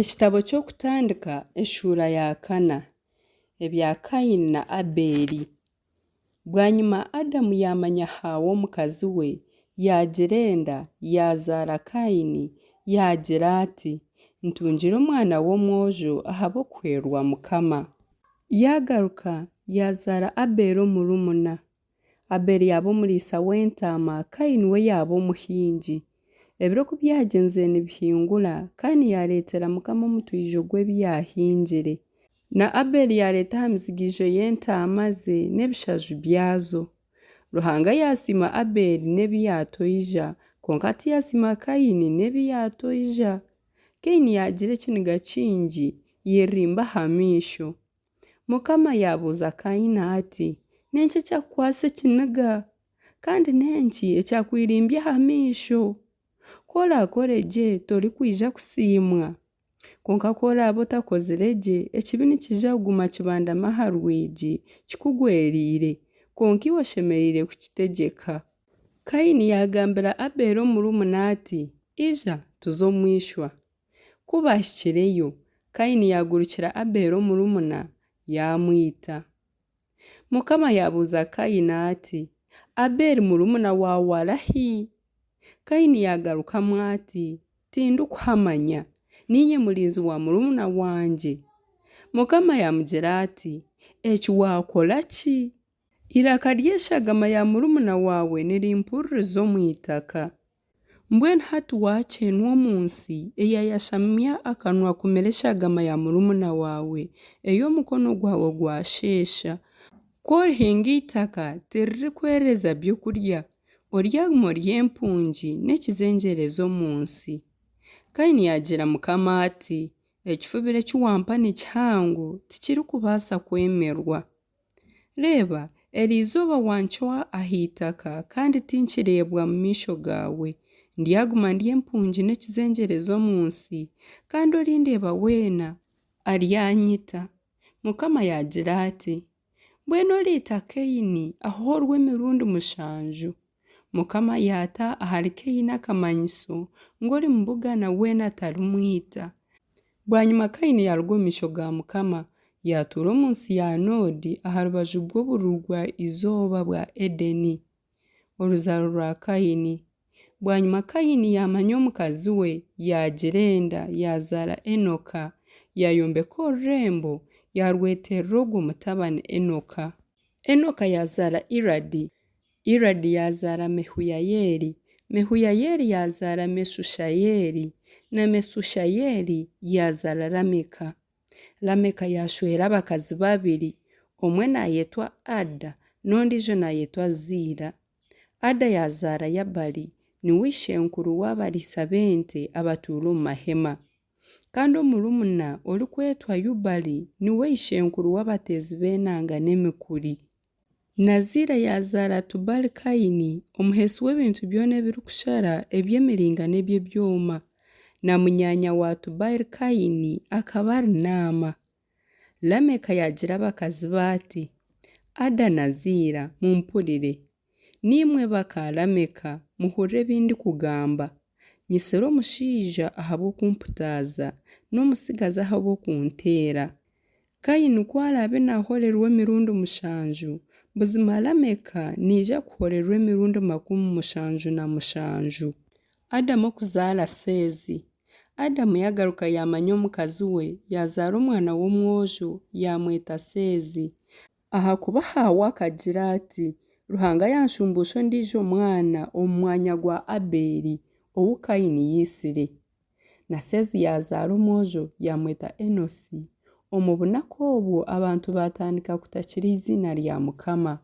Ekitabo ky'Okutandika eshuura ya kana. Ebya Kaini na Abeeli. Bwanyima Adamu yaamanya Haawa omukazi we, yaagira enda, yaazaara Kaini, yaagira ati, Ntungire omwana w'omwojo ahabw'okuhwerwa Mukama. Yaagaruka yaazaara Abeeli omurumuna. Abeeli yaaba omuriisa w'entaama, Kaini we yaaba omuhingi. Ebiro ku byagyenzire nibihingura, Kaini yaareetera Mukama omutoijo gw'ebi yaahingire. Na Abeeli yaareeta aha mizigaijo y'entaama ze n'ebishaju byazo. Ruhanga yaasiima Abeeli n'ebi yaatoija, kwonka tiyaasiima Kaini n'ebi yaatoija. Kaini yaagira ekiniga kingi, yairirimba aha maisho. Mukama yaabuuza Kaini ati, N'enki ekyakukwatsa ekiniga? Kandi n'enki ekyakwirimbya aha maisho? Ku oraakore gye, torikwija kusiimwa? Kwonka ku oraabe otakozire gye, ekibi nikiija kuguma kibandami aha rwigi, kikugwereire, kwonka iwe oshemereire kukitegyeka. Kaini yaagambira Abeeli omurumuna ati, Ija, tuze omu ishwa. Ku baahikireyo, Kaini yaagurukira Abeeli omurumuna, yaamwita. Mukama yaabuuza Kaini ati, Abeeli murumuna waawe arahi? Kaini yaagarukamu ati, Tindikuhamanya. Niinye murinzi wa murumuna wangye? Mukama yaamugira ati, Eki waakora ki? Eiraka ry'eshagama ya murumuna waawe nirimpuririza omu itaka. Mbwenu hati waakyeenwa omu nsi, eyaayashamya akanwa kumira eshagama ya murumuna waawe, ei omukono gwawe gwasheesha. Ku orihinga eitaka, tiririkwereza byokurya, oryaguma ori empungi n'ekizengyerezi omu nsi. Kaini yaagira Mukama ati, Ekifubiro eki wampa ni kihango, tikirikubaasa kwemerwa. Reeba, eri izooba wancwa aha itaka, kandi tinkireebwa mu maisho gaawe. Ndyaguma ndi empungi n'ekizengyerezi omu nsi, kandi orindeeba weena aryanyita. Mukama yaagira ati, Mbwenu oriita Kaini ahoorwe emirundi mushanju. Mukama yaata ahari Kaini akamanyiso ngu orimubugana weena atarimwita. Bwanyima Kaini yaaruga omu maisho ga Mukama, yaatuura omu nsi ya Noodi aha rubaju rw'oburugwa-izooba bwa Edeni. Oruzaaro rwa Kaini. Bwanyima Kaini yaamanya omukazi we, yaagira enda, yaazaara Enoka. Yaayombeka orurembo, yaarweterera ogwo mutabani Enoka. Enoka yaazaara Iradi, Iradi yaazaara Mehuyaeli, Mehuyaeli yaazaara Mesushaeli, na Mesushaeli yaazaara Lameka. Lameka yaashwera abakazi babiri, omwe naayetwa Ada n'ondiijo naayetwa Ziila. Ada yaazaara Yabali, niwe ishenkuru w'abariisa b'ente abatuura omu mahema. Kandi omurumuna orikwetwa Yubali niwe ishenkuru w'abateezi b'enanga n'emikuri. Na Ziila yaazaara Tubali-Kaini, omuheesi w'ebintu byona ebirikushara eby'emiringa n'eby'ebyoma. Na munyaanya wa Tubali-Kaini akaba ari Naama. Lameka yaagira abakazi be ati, Ada na Ziila, mumpurire. Naimwe baka Lameka, muhurire ebi ndikugamba. Nyitsire omushaija ahabw'okumputaaza, n'omutsigazi ahabw'okunteera. Kaini ku araabe naahorerwa emirundi mushanju, buzima Lameka naija kuhorerwa emirundi 77. Adamu okuzaara Seezi. Adamu yaagaruka yaamanya omukazi we, yaazaara omwana w'omwojo, yaamweta Seezi. Ahakuba Haawa akagira ati, Ruhanga yanshumbuusha ondiijo mwana omu mwanya gwa Abeeli, ou Kaini yaitsire. Na Seezi yaazaara omwojo, yaamweta Enosi. Omu bunaku obwo abantu baatandika kutakira eiziina rya Mukama.